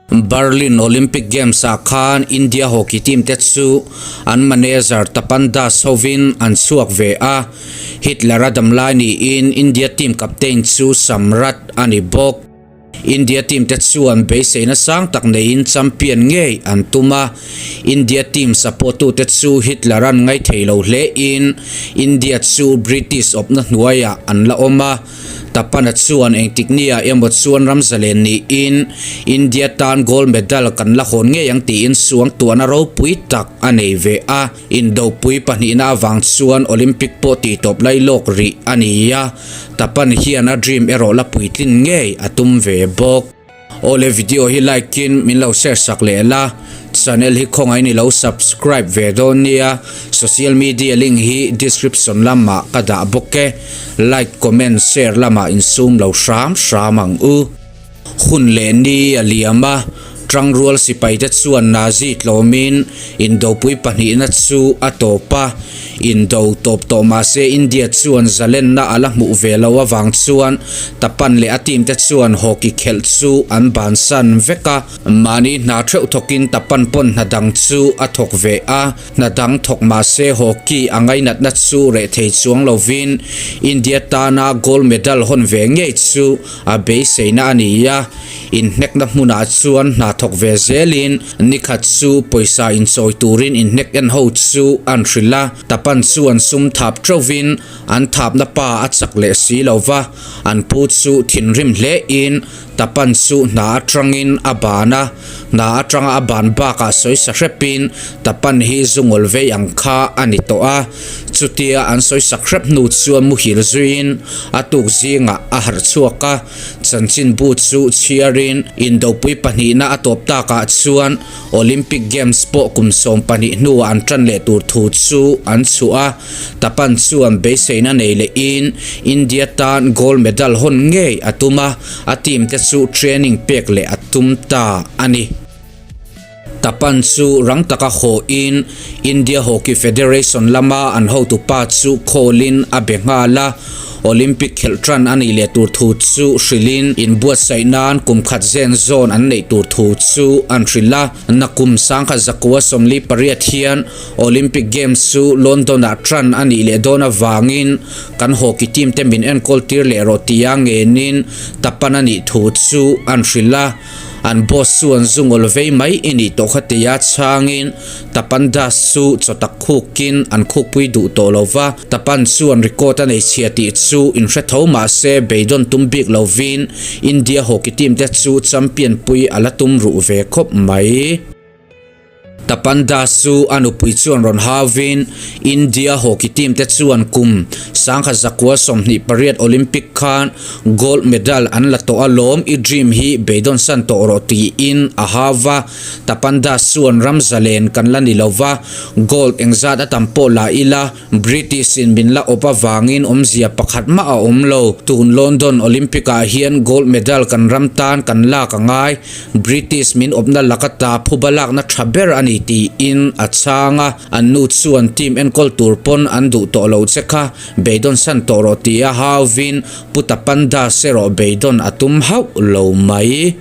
Berlin Olympic Games-ah khan India hockey team te chu an manager Tapan Das hovin an chhuak ve a, Hitler-a damlai niin India team captain chu Samrat a ni bawk. India team te chuan beiseina sang tak neiin champion ngei an tum a, India team support tute chu Hitler-a'n ngaithei lo hlein India chu British awpna hnuaiah an la awm a. Tapana chuan engtik nia emaw chuan ram zalen niin India tan gold medal kan la hawn ngei ang tiin suangtuahna ropui tak a nei ve a. Indopui pahnihna avang chuan Olympic pawh tihtawp lai lawk rih a ni a, Tapan hian a dream erawh la puitlin ngei a tum ve bawk. Awle video hi like in min lo share sak leh la, channel hi khawngaih in i lo subscribe ve dawn nia, social media link hi description lamah ka dah bawk e, like comment share lamah insum lo hram hram ang u. Hun leh ni a liam a, tangrual sipai te chuan Nazi tlawmin indopui pahnihna chu a tawp a, Indo tawp tawh mahse India chuan zalenna a la hmuh ve lo avang chuan Tapan leh a team te chuan hockey khelh chu an bansan vek a. Mahni hna theuh thawkin Tapan pawn hna dang chu a thawk ve a, hna dang thawk mahse hockey a ngainatna chu reh thei chuang lovin India tana gold medal hawn ve ngei chu a beiseina a ni a. Inhnekna hmunah chuan hna thawk ve zelin nikhat chu pawisa inchawi turin inhnek en ho chu an hrilh a, Tapan chuan sum thap teuhvin an thapna pa a chak leh si lo va, an pu chu thinrim hlein Tapan chu hna atangin a ban a, hna atanga a ban bakah sawi sa hrepin Tapan hi zungawl vei ang kha a ni tawh a, chutia an sawi sak hrep hnu chuan muhil zuiin a tuk zingah a harh chhuak a. Chanchinbu chu chhiarin indopui pahnihna a tawp takah chuan Olympic Games pawh kum 12 hnuah an tan leh tur thu chu an chhuah a, Tapan chuan beiseina nei lehin India tan gold medal hawn ngei a tum a, a team te chu training pek leh a tum ta a ni. Tapan chu rang taka hawiin India Hockey Federation lama an hotupa chu call-in a be nghal a, Olympic khelh tan a nih leh tur thu chu hrilhin inbuatsaih nan kum khat zen zawn an neih tur thu chu an hrilh a. Nakum 1948 hian Olympic Games chu London-ah tan a nih leh dawn avangin kan hockey team te min enkawl tir leh rawh tia ngenin Tapan a nih thu chu an hrilh a. An boss chu an zungawl vei mai i nih tawh kha tia chhangin Tapan Das chu chawtak khukin an khukpui duh tawh lo va, Tapan chuan record a nei chhia tih chu inhre tho mah se beidawn tum bik lovin India hockey team te chu champion pui a la tum ruh ve khawp mai. Tapan Das chu a nupui chuan rawn hauvin India hockey team te chuan kum 1928 Olympic khan gold medal an la tawh a lawm, i dream hi beidawn san tawh rawh tiin a hau va. Tapan Das chuan ram zalen kan la ni lova, gold engzat a tam pawh la ila, British in min la awp avangin awmzia pakhat mah a awm lo. Tun London Olympic ah hian gold medal kan ram tan kan lak a ngai. British min awpna laka ta phuba lakna tha ber a ni tiin a chhang a. An nu chuan team enkawl tur pawn an duh tawh lo che kha beidawn san tawh rawh tia hauvin Pu Tapanda erawh beidawn a tum hauh lo mai.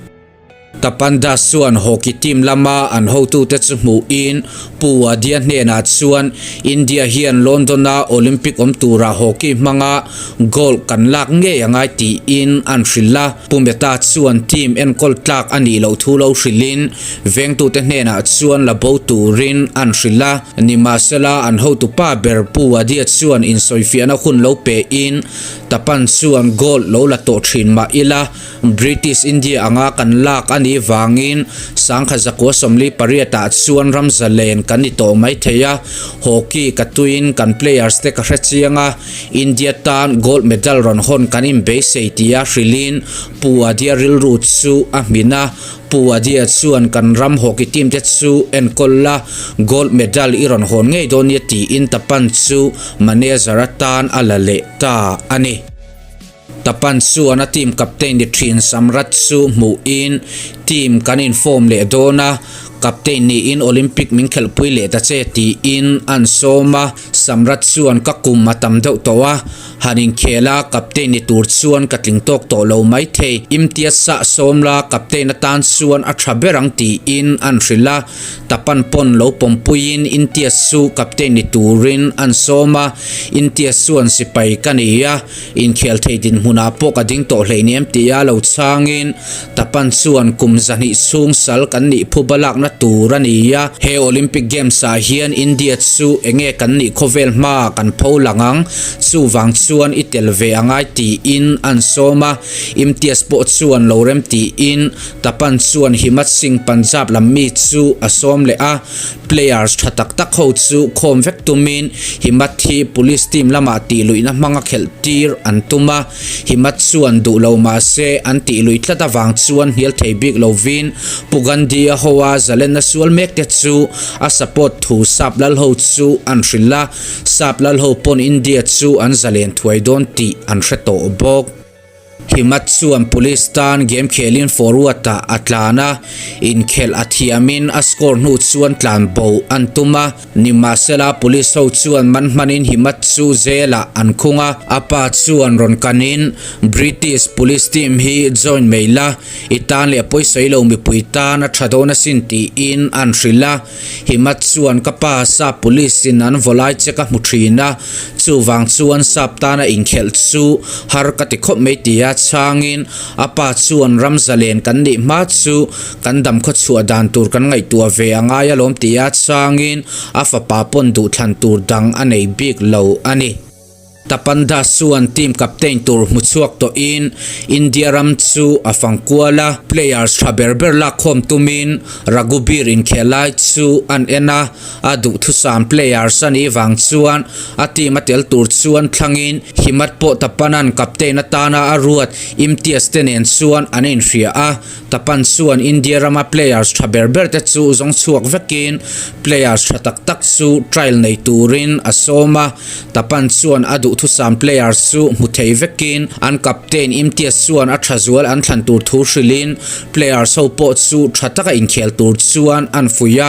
Tapandas chuan hockey team lama an hotute chu hmuhin Pu Wadia hnenah chuan India hian London-a Olympic awm tura hockey hmanga gold kan lak ngei a ngai tiin an hrilh a. Pu Mehta chuan team enkawl tlak a nih loh thu lo hrilhin vengtute hnenah chuan la bo turin an hrilh a. Nimahsela an hotupa ber Pu Wadia chuan insawifiahna hun lo pein Tapan chuan gold lo la tawh thin mah ila, British India anga kan lak a nih vangin 1948 ah chuan ram zalen kan ni tawh mai thei a, hockey ka tuiin kan players te ka hre chiang a, India tan gold medal rawn hawn kan inbeisei tia hrilhin Pu Adia rilru chu a hmin a, Pu Adia chuan kan ram hockey team te chu enkawl la, gold medal i rawn hawn ngei dawn nia tiin Tapan chu manager atan a la leh ta a ni. Tapan chuan a team captain ni thin Samrat chu hmuhin Team kan in-form leh dawn a, captain niin Olympic min khelhpui leh ta che tiin an sawm a, Samrat chuan ka kum a tam deuh tawh a, han inkhel a, captain ni tur chuan ka tling tawk tawh lo maithei. Imtiaz sah sawm la, captain atan chuan a tha ber ang tiin an hrilh a, Tapan pawn lo pawmpuiin Imtiaz chu captain ni turin an sawm a, Imtiaz chuan sipai ka ni a, Inkhel thei dinhmunah pawh ka ding tawh hleinem tia lo chhangin Tapan chuan kum 200 chhung sal kan nih phuba lakna tur a ni a. He Olympic Games ah hian India chu enge kan nih khawvel hma kan pho lang ang, chuvang chuan i tel ve a ngai tiin an sawm a. Imtiaz pawh chuan lo rem tiin Tapan chuan Himat Singh Punjab lam mi chu a sawm leh a. Players tha tak tak ho chu khawm vek tumin Himat hi police team lamah tihluihna hmanga khelh tir an tum a, Himat chuan duh lo mahse an tihluih tlat avang chuan hnial thei bik lovin Pu Gandhi-a hoa zalenna sual mek te chu a support thu Sap lal ho chu an hrilh a, Sap lal ho pawn India chu an zalen thuai dawn tih an hre tawh bawk. Himat chuan Police tan game khelin forward ah a tlan a, inkhelh a thiamin a score hnu chuan tlan bo an tum a. Nimahsela Police ho chuan man hmanin Himat chu jail ah an khung a, a pa chuan rawn kanin British Police team hi join mai la, i tan leh pawisawi lo mipui tan a tha dawn asin tiin an hrilh a. Himat chuan ka pa sap police in an vaw lai che ka hmu thin a, chuvang chuan sap tana inkhelh chu har ka ti khawp mai tia chhangin a pa chuan ram zalen kan nih hma chu kan dam khaw chhuah dan tur kan ngaihtuah ve a ngai alawm tia chhangin a fapa pawn duhthlan tur dang a nei bik lo a ni. Tapan Das chuan team captain tur hmu chhuak tawhin India ram chu a fang kual a, players tha ber ber lakkhawm tumin Raghubir inkhel lai chu an en a, a duhthusam players a nih vang chuan a team a tel tur chuan thlangin Himat pawh Tapanan captain atana a ruat Imtiaz te nen chuan an inhria a, Tapan chuan India rama players tha ber ber te chu zawng chhuak vekin players tha tak tak chu trial nei turin a sawm a. Tapan chuan a duhthusam players chu hmu thei vekin an captain Imtiaz chuan a tha zual an thlan tur thu hrilhin players ho pawh chu tha taka inkhel tur chuan an fuih a,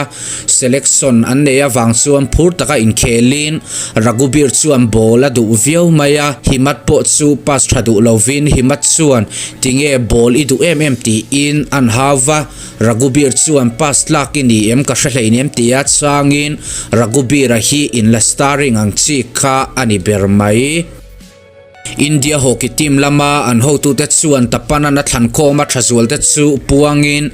selection an nei avang chuan phur taka inkhelin Raghubir chuan ball a duh viau mai a, Himat pawh chu pass tha duh lovin Himat chuan tinge ball i duh em em tiin an hau va. Raghubir chuan pass tlak i ni em ka hre hleinem tia changin Raghubir-a hi inla starring ang chi kha a ni ber mai. India hockey team lama an hotute chuan Tapanan a thlankhawm a tha zualte chu puangin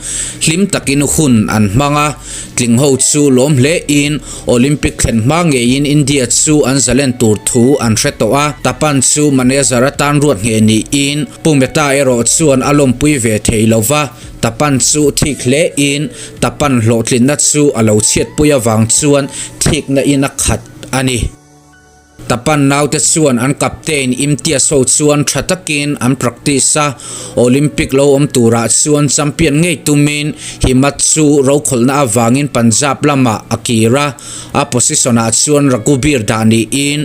hlim takin hun an hmang a, tling ho chu lawm hlein Olympic thlen hma ngeiin India chu an zalen tur thu an hre tawh a, Tapan chu manager atan ruat ngheh niin Pu Mehta erawh chuan a lawmpui ve thei lova. Tapan chu thik hle in Tapan hlawhtlinna chu a lo chhiatpui avang chuan thikna in a khat a ni. Tapan naute chuan an captain Imtiaz ho chuan tha takin an practice a, Olympic lo awm turah chuan champion ngei tumin Himat chu rokhawlhna avangin Punjab lamah a kir a, a position ah chuan Raghubir dah niin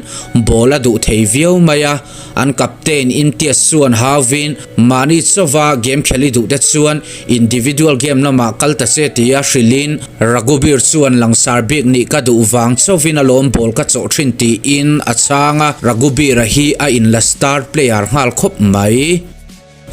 ball a duh thei viau mai a. An captain Imtiaz chuan hauvin mahni chauva game khel i duh te chuan individual game lamah kal ta che tia hrilhin Raghubir chuan langsar bik nih ka duh vang chauvin alawm ball ka chawh thin tiin a chhang a, Raghubir-a hi a inla star player nghal khawp mai.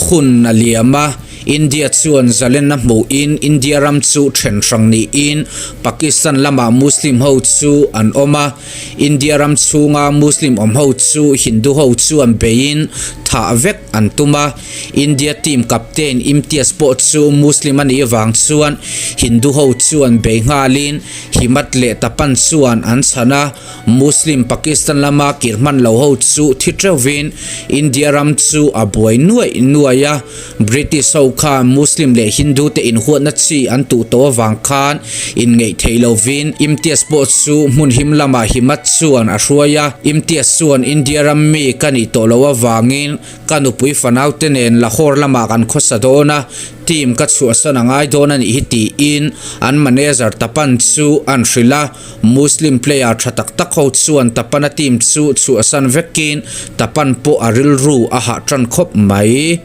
Hun a liam a, India chuan zalenna hmuhin India ram chu then hrang niin Pakistan lamah Muslim ho chu an awm a, India ram chhunga Muslim awm ho chu Hindu ho chuan beiin thah vek an tum a, India team captain Imtiaz pawh chu Muslim a nih vang chuan Hindu ho chuan bei nghalin Himat leh Tapan chuan an chhan a. Muslim Pakistan lama kir hman lo ho chu thi teuhvin India ram chu a buai nuaih nuaih a, British ho khan Muslim leh Hindu te inhuatna chi an tuh tawh avang khan inngeih theih lovin Imtiaz pawh chu hmun him lamah Himat chuan a hruai a, Imtiaz chuan India ram mi ka nih tawh loh avangin ka nupui fanau te nen Lahore lamah kan khawsa dawn a, team ka chhuahsan a ngai dawn a nih hi tiin an manager Tapan chu an hrilh a. Muslim player tha tak tak ho chuan Tapan-a team chu chhuahsan vekin Tapan pawh a rilru a hah tan khawp mai.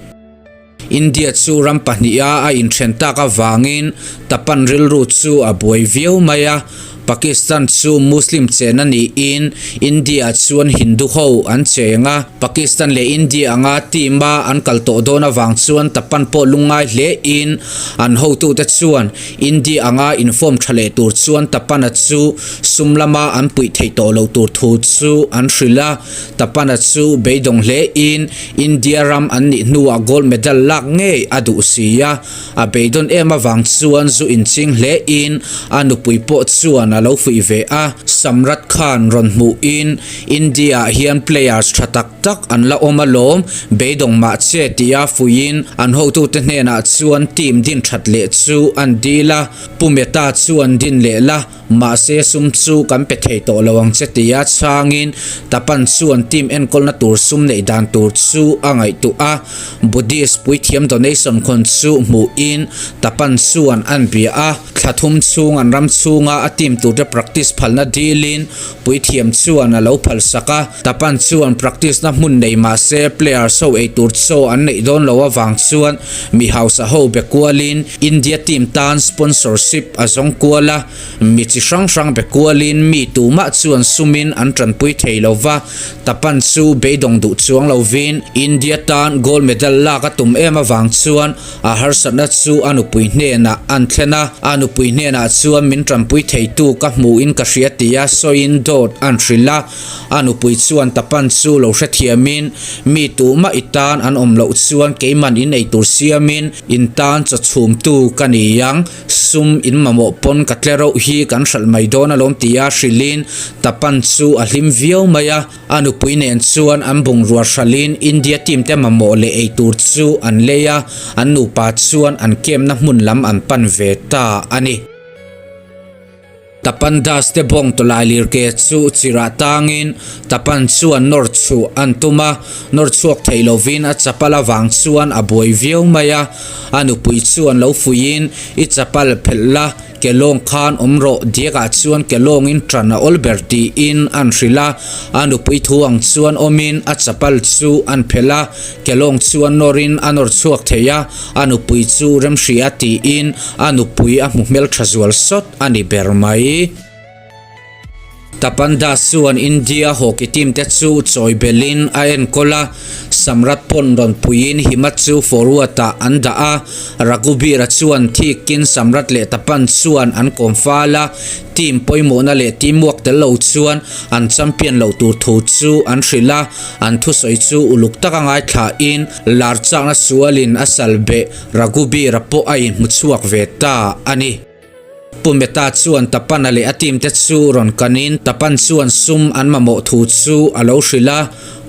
India chu ram pahniha a inthen tak avangin Tapan rilru chu a buai viau mai a. Pakistan chu Muslim chena niin India chuan Hindu ho an cheng a. Pakistan leh India anga team a an kal tawh dawn avang chuan Tapan pawh lungngai hle in an hotute chuan India anga inform tha leh tur chuan Tapana chu sum lama an puih theih tawh loh tur thu chu an hrilh a. Tapana chu beidawng hle in India ram an nih hnuah gold medal lak ngei a duh si a. A beidawn em avang chuan zu inching hle in a nupui pawh chuan a lo fuih ve a. Samrat Khan rawn hmuh in India ah hian players tha tak tak an la awm alawm, beidawng mah che tia fuih in an hotute hnenah chuan team din that leh chu an dil a. Pu Mehta chuan din leh la. Mahse sum chu kan pe thei tawh lo ang che tia chhangin Tapan chuan team enkawlna tur sum neih dan tur chu a ngaihtuah a. Buddhist puithiam donation khawn chu hmuhin Tapan chuan an bia a. Thla thum chhung an ram chhunga a team turte practice phalna dilin puithiam chuan a lo phalsak a. Tapan chuan practice na hmun nei mahse players ho ei tur chaw an neih dawn lo avang chuan mi hausa ho be kualin India team tan sponsorship a zawng kual a, mi chi hrang hrang be kualin mi tumah chuan sumin an tanpui thei lo va, Tapan chu beidawng duh chuang lovin India tan gold medal lak a tum em avang chuan a harsatna chu a nupui hnenah an thlen a, a nupui hnenah chuan min tanpui theitu ka hmuhin ka hria tia sawiin dawt an hrilh a. A nupui chuan Tapan chu lo hrethiamin, Mi tumah i tan an awm loh chuan keiman in ei tur siamin in tan chaw chhumtu ka ni ang, sum in mamawh pawn ka tle reuh hi kan hralh mai dawn alawm tia hrilhin Tapan chu a hlim viau mai a. A nupui nen chuan an bungrua hralhin India team te mamawh leh ei tur chu an lei a, an nupa chuan an kemna hmun lam an pan ve ta a ni. Tapan Das te bawng tawlai lirke chu chirah tangin Tapan chuan nawr chhuah an tum a, nawr chhuak theih lovin a chapal avang chuan a buai viau mai a. A nupui chuan lo fuihin, I chapal phelh la, ke lawng khan awm rawh, diakah chuan ke lawngin tan a awl ber tiin an hrilh a. A nupui thu ang chuan awmin a chapal chu an phelh a, ke lawng chuan nawrin a nawr chhuak thei a, a nupui chu remhria tiin a nupui a hmu hmeltha zual sawt. a ni ber mai. Tapan Das chuan India hockey team te chu chawi belin a enkawl a, Samrat pawn rawn puiin Himat chu forward ah an dah a, Raghubir-a chuan thikin Samrat leh Tapan chuan an kawm fal a, team pawimawhna leh teamwork tel lo chuan an champion loh tur thu chu an hrilh a, an thusawi chu uluk taka ngaithlain lar chakna sualin a sal beh Raghubir-a pawh a inhmuchhuak ve ta a ni. Pu Mehta chuan Tapana leh a team te chu rawn kanin Tapan chuan sum an mamawh thu chu a lo hrilh a.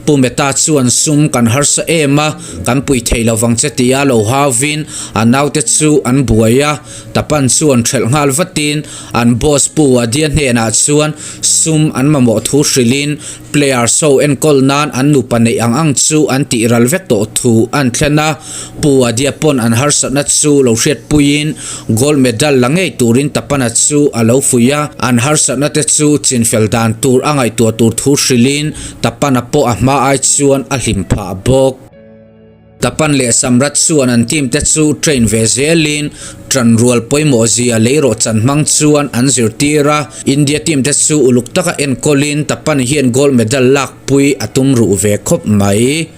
Pu Mehta chuan sum kan harsa em a, kan pui thei lo vang che tia lo hauvin a naute chu an buai a. Tapan chuan hrelh nghal vatin an boss Pu Wadia hnenah chuan sum an mamawh thu hrilhin Players ho enkawl nan an nupa neih ang ang chu an tih ral vek tawh thu an thlen a, Pu Adia pawn an harsatna chu lo hriatpuiin gold medal la ngei turin Tapana chu a lo fuih a, an harsatna te chu chinfel dan tur a ngaihtuah tur thu hrilhin Tapana pawh a hma ai chuan a hlim phah bawk. Tapan leh Samrat chuan an team te chu train ve zelin tanrual pawimawh zia leirawh chan hmang chuan an zirtir a, India team te chu uluk taka enkawlin Tapan hian gold medal lakpui a tum ruh ve khawp mai.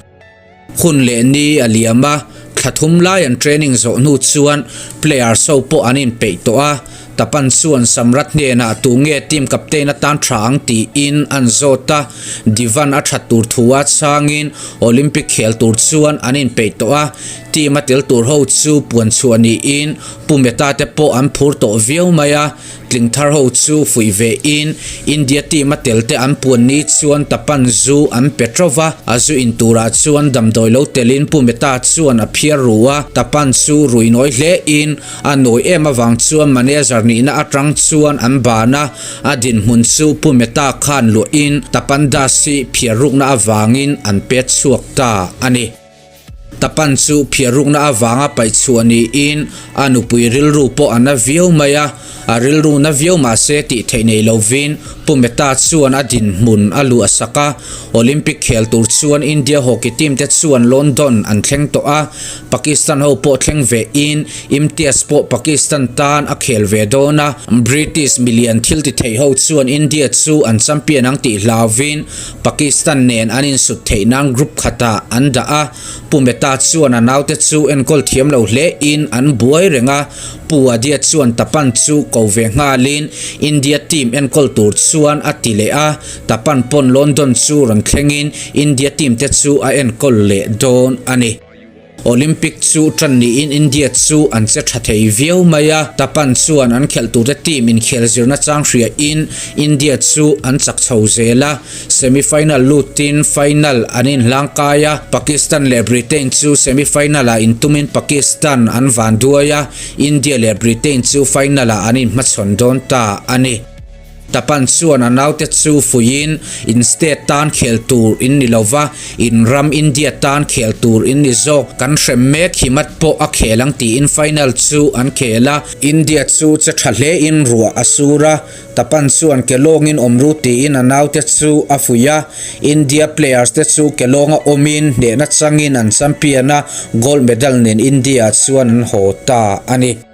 Hun leh ni a liam a, thla thum lai an training zawh hnu chuan players ho pawh an inpeih tawh a, Tapan chuan Samrat hnenah tu nge team captain atan tha ang tiin an zawt a, Divan a that tur thu a chhangin Olympic khel tur chuan an inpeih tawh a, team a tel tur ho chu puan chhuah niin Pu Mehta te pawh an phur tawh viau mai a, tling thar ho chu fuih ve in India team a tel te an puan ni chuan Tapan zu an pe teuh va, a zu in turah chuan damdawi lo telin Pu Mehta chuan a phiar ru a, Tapan chu rui nawi hle in A nawi em avang chuan manager nihna atang chuan an ban a, a dinhmun chu Pu Mehta khan luahin Tapan Das hi phiar rukna avangin an pet chhuak ta a ni. Tapan chu phiarrukna avanga paih chhuah niin a nupui rilru pawh a na viau mai a, a rilru na viau mahse tih theih nei lovin Pu Mehta chuan a dinhmun a luah sak a. Olympic khel tur chuan India hockey team te chuan London an thleng tawh a, Pakistan ho pawh thleng ve in Imtiaz pawh Pakistan tan a khel ve dawn a. British milian thil ti thei ho chuan India chu an champion ang tih hlauvin Pakistan nen an insut theih nan group khatah an dah a, Pu Mehta chuan a naute chu enkawl thiam lo hle in an buai reng a, Pu Wadia chuan Tapan chu ko ve nghalin India team enkawl tur chuan a ti leh a, Tapan pawn London chu rawn thlengin India team te chu a enkawl leh dawn a ni. Olympic chu tan niin India chu an che tha thei viau mai a, Tapan chuan an khelh turte team inkhel zirna chang hria in India chu an chak chho zel a, semi final lutin final an inhlang kai a, Pakistan leh Britain chu semi final ah intumin Pakistan an van duai a, India leh Britain chu final ah an inhmachhawn dawn ta a ni. Tapan chuan a naute chu fuiin, In state tan khel tur in ni lova, in ram India tan khel tur in ni zawk. Kan hrem mek Himat pawh a khel ang tiin final chu an khel a. India chu che tha hlein ruah a sur a, Tapan chuan ke lawngin awm ru tiin a naute chu a fuih a. India players te chu ke lawnga awmin hnehna changin an champion a, gold medal nen India chuan an haw ta a ni.